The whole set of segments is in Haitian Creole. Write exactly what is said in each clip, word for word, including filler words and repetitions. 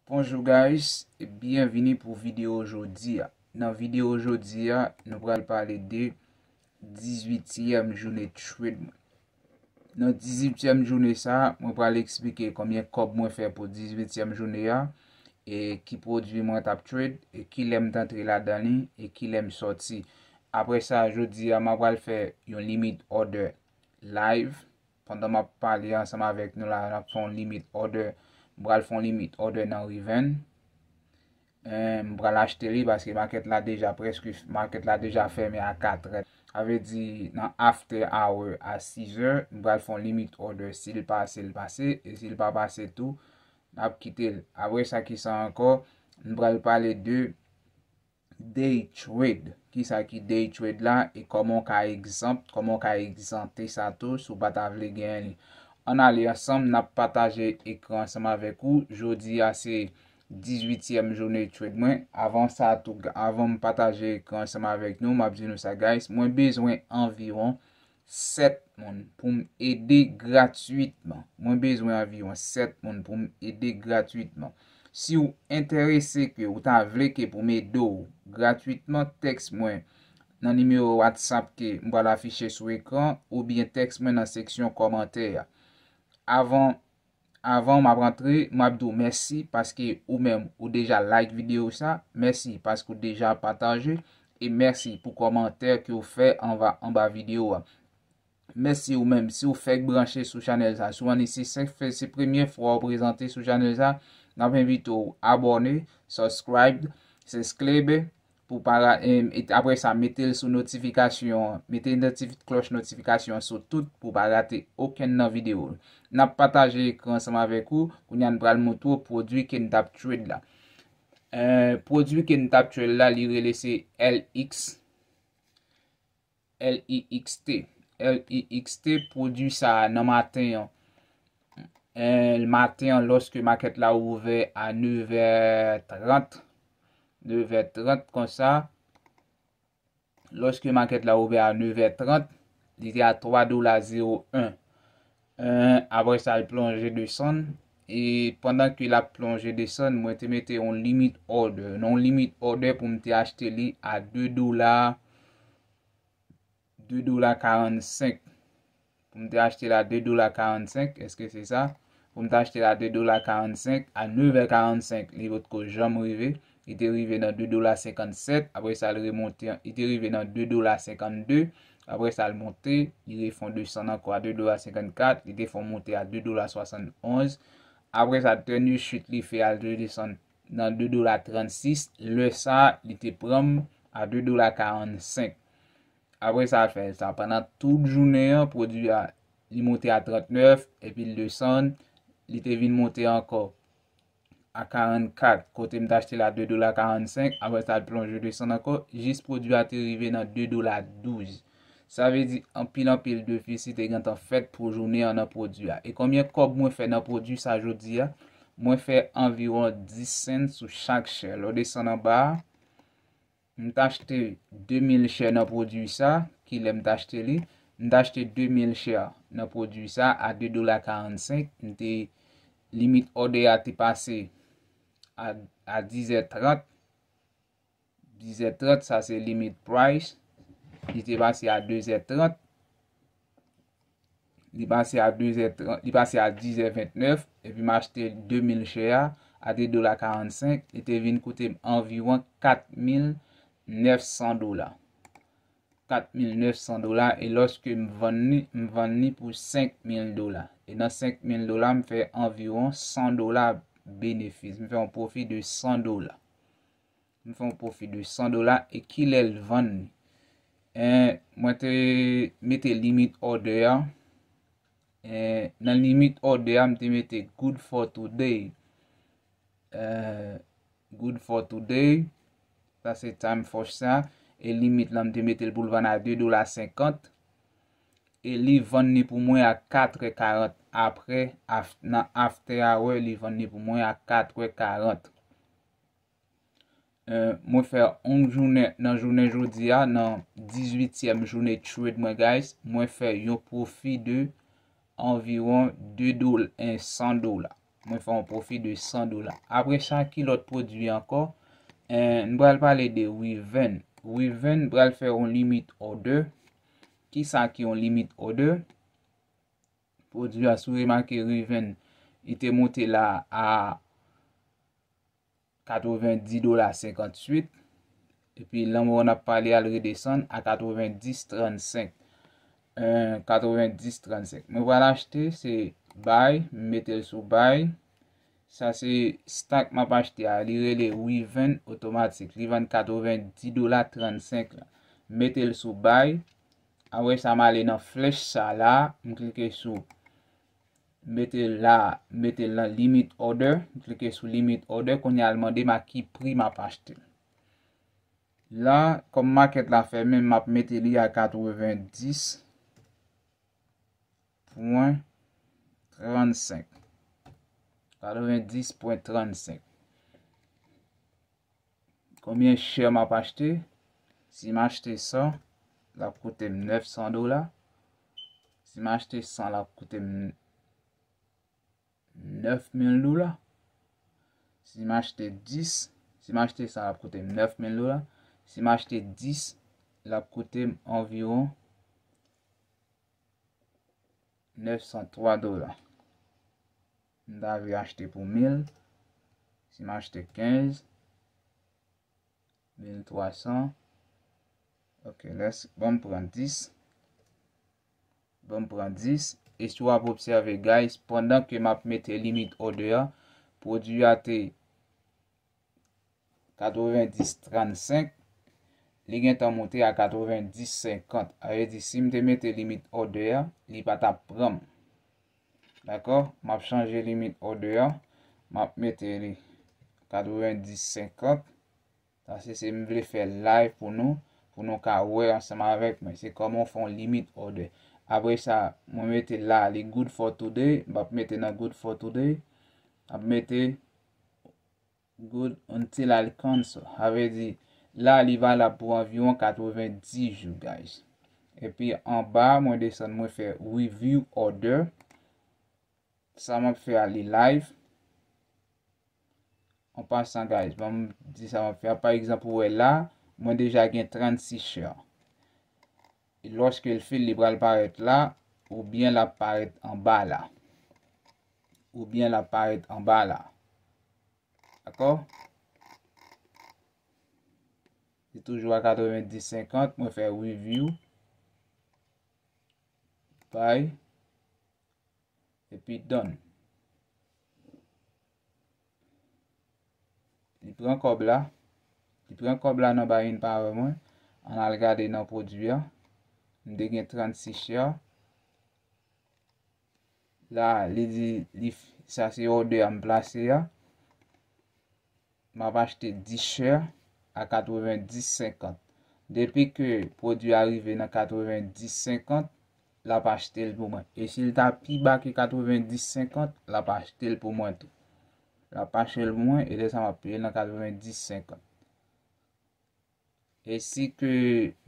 Bonjou guys, e byenvini pou videyo jodi a. Nan videyo jodi a, nou pral pale de dizuityèm jounen trade mwen. Nan dizuityèm jounen sa a, mwen pral eksplike konbyen kòb mwen fè pou dizuityèm jounen a, e ki pwodui mwen t ap trade, e ki lè m t antre ladan li, e ki lè m sòti. Apre sa, jodi a, m ap pral fè yon limit order live. Pandan m ap pale ansanm avèk nou la, n ap fè yon limit order. M pral fè yon limit order nan Riven. Eh, m pral achte li paske market la deja prèske, market la deja fèmen a katrè. Sa vle di nan after hour a sizè, m pral fè yon limit order. Si l pase, l pase. E si l pa pase tou, n ap kite l. Apre sa, ki sa ankò? M pral pale de day trade. Kisa ki day trade la e kòman w ka egzant, kòman w ka egzante sa tou si w pa ta vle genyen li. Ann ale ansanm, n ap pataje ekran ansanm avèk ou. Jodi a se dizuityèm jounen trade mwen. Avan sa tou, avan m pataje ekran ansanm avèk nou, m ap di nou sa, guys, mwen bezwen anviwon sèt moun pou m ede gratwitman. Mwen bezwen anviwon sèt moun pou m ede gratwitman. Si w enterese ke ou ta vle ke pou m ede w gratwitman, tèks mwen nan nimewo WhatsApp ke m pral afiche sou ekran oubyen tèks mwen nan seksyon kòmantè a. Avan, avan m ap antre, m ap di w mèsi paske ou menm ou deja like videyo sa, mèsi paske ou deja pataje, e mèsi pou kòmantè ke w fè anva, anba videyo a. Mèsi ou menm. Si w fèk branche sou chanèl sa, si w ann isi, se, se premye fwa w prezante sou chanèl sa, n ap envite w abòne, subscribe, subscribe, pou pa ra-, em, e apre sa, mete l sou notifikasyon, mete notifi-, klòch notifikasyon sou tout pou pa rate okenn nan videyo. N ap pataje ekran ansanm avèk ou, kounye a n pral montre w pwodui ke n t ap trade la. Eh, pwodui ke n t ap trade la, li rele se L X, L I X T. L I X T, pwodui sa a nan maten an. Eh, maten an, lòske makèt la ouvè a nevè trant, nevè trant konsa, lòske makèt la ouvè a nevè trant, li te a twa dola zewo en. Eh, apre sa, l plonje desann. E pandan ke l ap plonje desann, mwen te mete yon limit order. Nan yon limit order pou m te achte li a de dola, de dola karannsenk. Pou m te achte l a de dola karannsenk, èske se sa? Pou m te achte l a de dola karannsenk, a nevè karannsenk, li potko janm rive. Li te rive nan de dola senkannsèt, apre sa, l remonte, li te rive nan de dola senkannde, apre sa, l monte, li refè yon desann ankò a de dola senkannkat, li te fè yon monte a de dola swasannonz, apre sa, dènye chit li fè a, li te desann nan de dola trannsis, lè sa a, li te pran m a de dola karannsenk. Apre sa, l fè sa pandan tout jounen an, pwodui a, li monte a trannèf, epi l desann, li te vin monte ankò a karannkat, kote m t achte l a de dola karannsenk, apre sa, l plonje desann ankò, jis pwodui a te rive nan de dola douz. Sa vle di, anpil, anpil defisi te gentan fèt pou jounen an nan pwodui a. E konbyen kòb mwen fè nan pwodui sa jodi a? Mwen fè anviwon dis sen sou chak share. Lè w desann anba a, m t achte de mil share nan pwodui sa. Ki lè m t achte li? M t achte de mil share nan pwodui sa a de dola karannsenk. M te, limit order a te pase a, a dizè trant. Dizè trant, sa se limit price. Li te pase a dezè trant. Li pase a dezè trant, li pase a dizè ventnèf, epi m achte de mil share a, a de dola karannsenk, li te vin koute m anviwon kat mil nèf san dola. Kat mil nèf san dola, e lòske m vann li, m vann li pou senk mil dola. E nan senk mil dola, m fè anviwon san dola benefis. M fè yon pwofi de san dola. M fè yon pwofi de san dola, e ki lè l vann li? Eh, mwen te mete limit order a. Eh, nan limit order a, m te mete good for today. Eh, good for today. Sa se time for sa. E limit la, m te mete l pou l vann a de dola senkant. E li vann li pou mwen a katrè karant apre, af-, nan after hour, li vann li pou mwen a katrè karant. Eh, mwen fè yon jounen, nan jounen jodi a, nan dizuityèm jounen trade mwen, guys, mwen fè yon pwofi de anviwon de dola, eh, san dola. Mwen fè yon pwofi de san dola. Apre sa, ki lòt pwodui ankò? Eh, m pral pale de Weaving. Weaving pral fè yon limit order. Kisa ki yon limit order? Pwodui a, si w remake, Weaving, li te monte la a katrevenndis dola senkantuit. Epi, lè w ap pale, al redesann a katrevenndis trannsenk. Eh, katrevenndis trannsenk. Mwen pral achte, se buy, m mete l sou buy. Sa se stock m ap achte a, li rele Weaving otomatik. Li vann katrevenndis dola trannsenk la. M mete l sou buy. Apre sa, m ale nan flèch sa la, m klike sou, m mete l la, m mete l nan limit order, m klike sou limit order, kounye a l mande m a ki pri m ap achte l. La, kòm makèt la fèmen, m ap mete li a katrevenndis pwen trannsenk. Katrevenndis pwen trannsenk. Konbyen share m ap achte? Si m achte san, l ap koute m nèf san dola. Si m achte san, l ap koute m nèf mil dola. Si m achte dis, si m achte san, l ap koute m nèf mil dola. Si m achte dis, l ap koute m anviwon nèf san twa dola. M ta vle achte pou mil. Si m achte kenz, mil twa san. Ok, let's, bon, m pran dis. Bon, m pran dis. E si w ap obsève, guys, pandan ke m ap mete limit order a, pwodui a te katrevenndis trannsenk, li gentan monte a katrevenndis senkant. Sa vle di, si m te mete limit order a, li pa t ap pran m. Dakò? M ap chanje limit order a. M ap mete li katrevenndis senkant. Sa se, se m vle fè live pou nou, pou nou ka wè ansanm avèk mwen. Se kòman w fè yon limit order. Apre sa, mwen mete la, li good for today. M ap mete nan good for today. M ap mete good until I cancel. Sa vle di, la, li valab pou anviwon katrevenndis jou, guys. Epi anba, mwen desann, mwen fè review order. Sa m ap fè a, li live. An pasan, guys, ban m di sa m ap fè a. Pa egzanp, ou wè la, mwen deja gen trannsis share. E lòske l fini, li pral parèt la, oubyen l ap parèt anba la. Oubyen l ap parèt anba la. Dakò? Li toujou a katrevenndis senkant, mwen fè review. Buy. Epi done. Li pran kòb la. Li pran kòb la nan buying power mwen. Ann al gade nan pwodui a. M te gen trannsis share. La, li di, li, sa se order a m plase a. M ap achte dis share a katrevenndis senkant. Depi ke pwodui a rive nan katrevenndis senkant, l ap achte l pou mwen. E si l ta pi ba ke katrevenndis senkant, l ap achte l pou mwen tou. L ap achte l pou mwen, e lè sa m ap peye l nan katrevenndis senkant. E si ke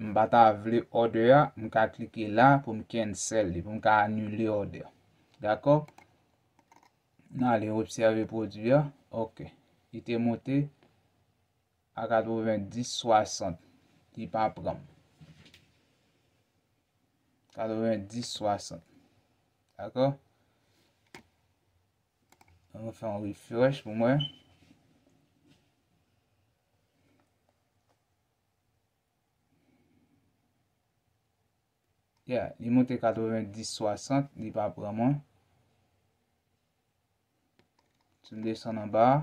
m pa ta vle order a, m ka klike la pou m cancel li, pou m ka anile order. Dakò? N ale obsève pwodui a. Ok. Li te monte a katrevenndis swasant. Li pa pran m. Katrevenndis swasant. Dakò? Ann fè yon refresh pou mwen. Yeah, li monte katrevenndis swasant, li pa pran mwen. Si m desann anba a.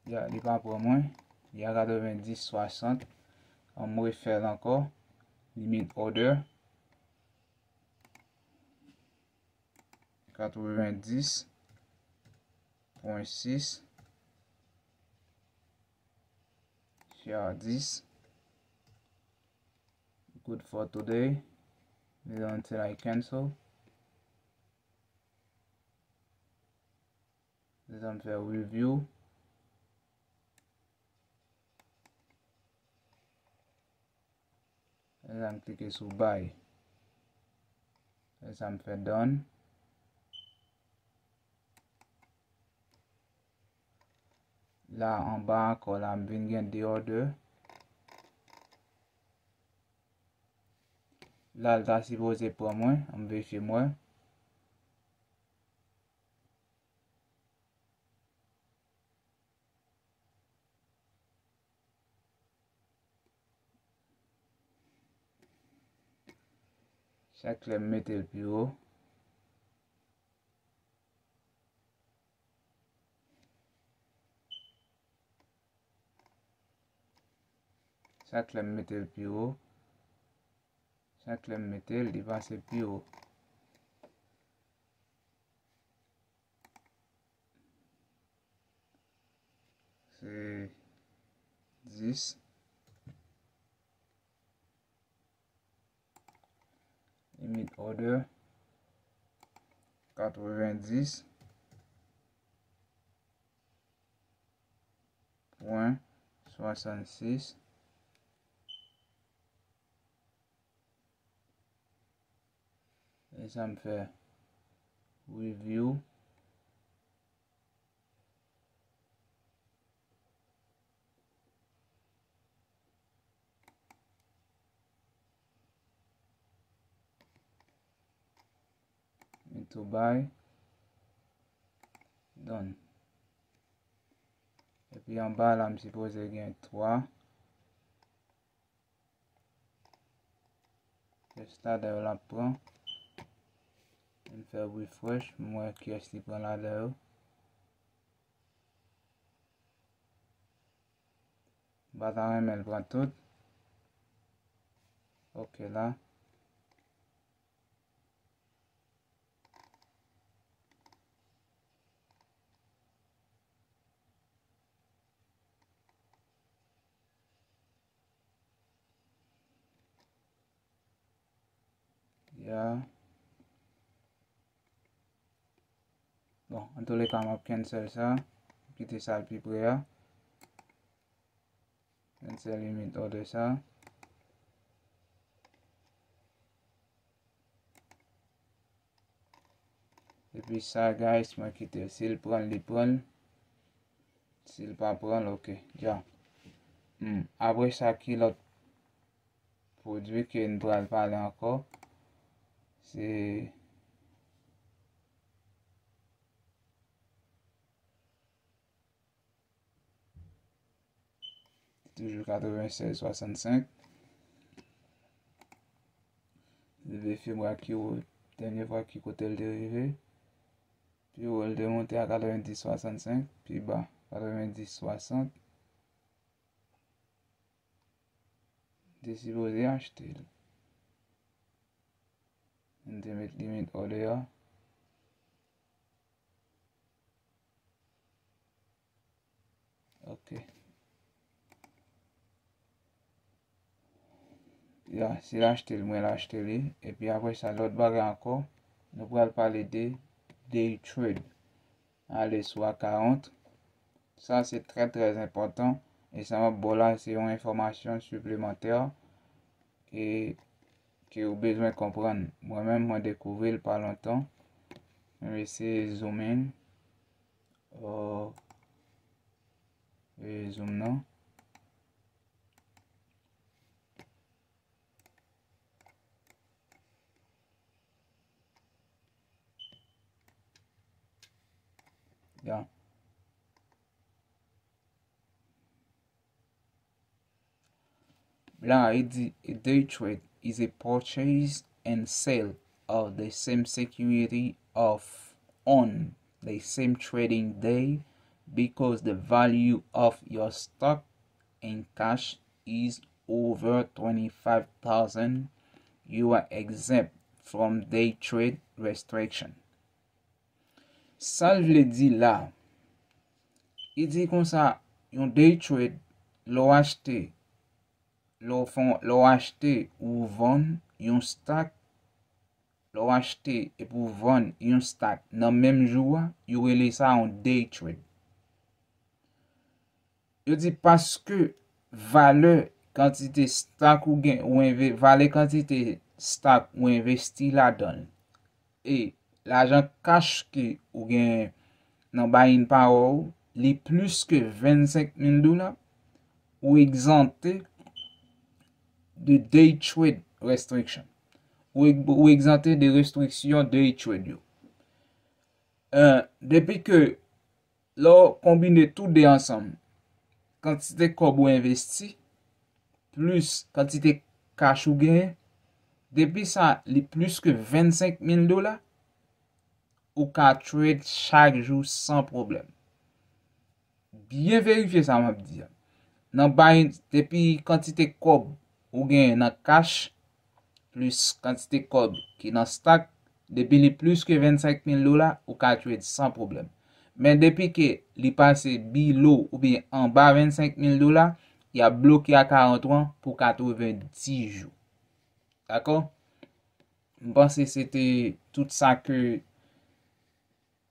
Ya, li pa pran mwen. Li a katrevenndis swasant. An m refè l ankò. Limit order. Katrevenndis pwen sis. Share dis. Good for today. Wait until I cancel. Desann fè review. Apre sa, m klike sou buy. Apre sa, m fè done. La, anba ankò la, m vin gen de order. La, l ta sipoze pran mwen, m verifye m wè. Chak lè m mete l pi wo. Chak lè m mete l pi wo. Chak lè m mete l, li pase pi wo. Se dis. Limit order, katrevendis pwen swasannsis. E sa m fè review. Me to buy. Done. Epi anba la, m sipoze gen twa. Just ladder yo l ap pran. M fè refresh, m wè kiyès ki pran ladder yo. M pa ta renmen l pran tout. Ok la. Ya. Bon, antouleka, m ap cancel sa. Kite sa l pi pre a. Cancel limit order sa. Epi sa, guys, mwen kite l. Si l pran l, li pran l. Si l pa pran l, ok. Dja. Hmm. Apre sa, ki lòt pwodui ke n pral pale ankò? Se Toujou katrevennsèz swasannsenk. Li verifye m wè ki wo, dènye fwa ki kote l te rive. Pi wo l te monte a katrevendis swasannsenk, pi ba katrevendis swasant. M te sipoze achte l. M te met limit order a. Ok. Ya, si l achte l, mwen l achte li. Epi apre sa, lòt bagay ankò, nou pral pale de day trade. Ale sou account. Sa se trè, trè enpòtan. E sa m ap ba w la, se yon enfòmasyon siplemantè e ke ou bezwen konprann. Mwen menm, mwen dekouvri l pa lontan. Mwen eseye zoom in. Oh, e zoom nan. Ya. La, li di, a day trade is a purchase and sale of the same security of on the same trading day because the value of your stock in cash is over twenty-five thousand, you are exempt from day trade restriction. Sa l vle di la, li di konsa, yon day trade, lè w achte, lè w fè yon, lè w achte ou vann yon stock, lè w achte epi w vann yon stock nan menm jou a, yo rele sa yon day trade. Yo di paske valè kantite stock ou gen, ou enve, valè kantite stock ou envesti ladan l, e lajan cash ke ou gen nan buying power ou, li plis ke vennsenk mil dola, ou egzante de day trade restriction. Ou, ou egzante de restriksyon day trade yo. Euh, depi ke lè w konbine tou de ansanm, kantite kòb ou envesti, plis kantite cash ou genyen, depi sa li plis ke vennsenk mil dola, ou ka trade chak jou san pwoblèm. Byen verifye sa m ap di a. Nan buying, depi kantite kòb ou genyen nan cash, plis kantite kòb ki nan stock, depi li plis ke vennsenk mil dola, ou ka trade san pwoblèm. Men depi ke li pase below oubyen anba vennsenk mil dola, y ap bloke akawont ou an pou katrevenndis jou. Dakò? M panse se te tout sa ke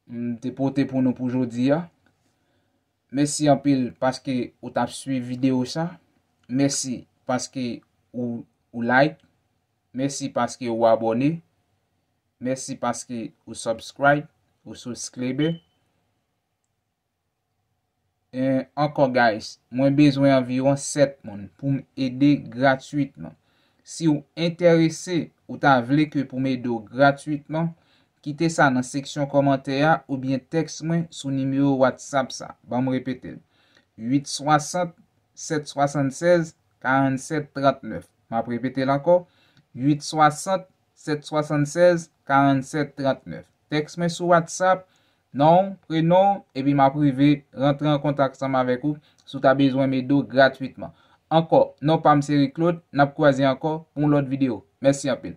m te pote pou nou pou jodi a. Mèsi anpil paske ou t ap swiv videyo sa. Mèsi paske ou, ou like. Mèsi paske ou abòne. Mèsi paske ou subscribe, ou subscribe. E ankò, guys, mwen bezwen anviwon sèt moun pou m ede gratwitman. Si w enterese, ou ta vle ke pou m ede w gratwitman, kite sa nan seksyon kòmantè a oubyen tèks mwen sou nimewo WhatsApp sa. Ban m repete l. uit swasant, sèt swasannsèz, karannsèt trannèf. M ap repete l ankò. uit swasant, sèt swasannsèz, karannsèt trannèf. Tèks mwen sou WhatsApp, non w, prenon w, epi m ap rive rantre an kontak ansanm avèk ou si w ta bezwen m ede w gratwitman. Ankò, non pa m se Rick Claude, n ap kwaze ankò pou yon lòt videyo. Mèsi anpil.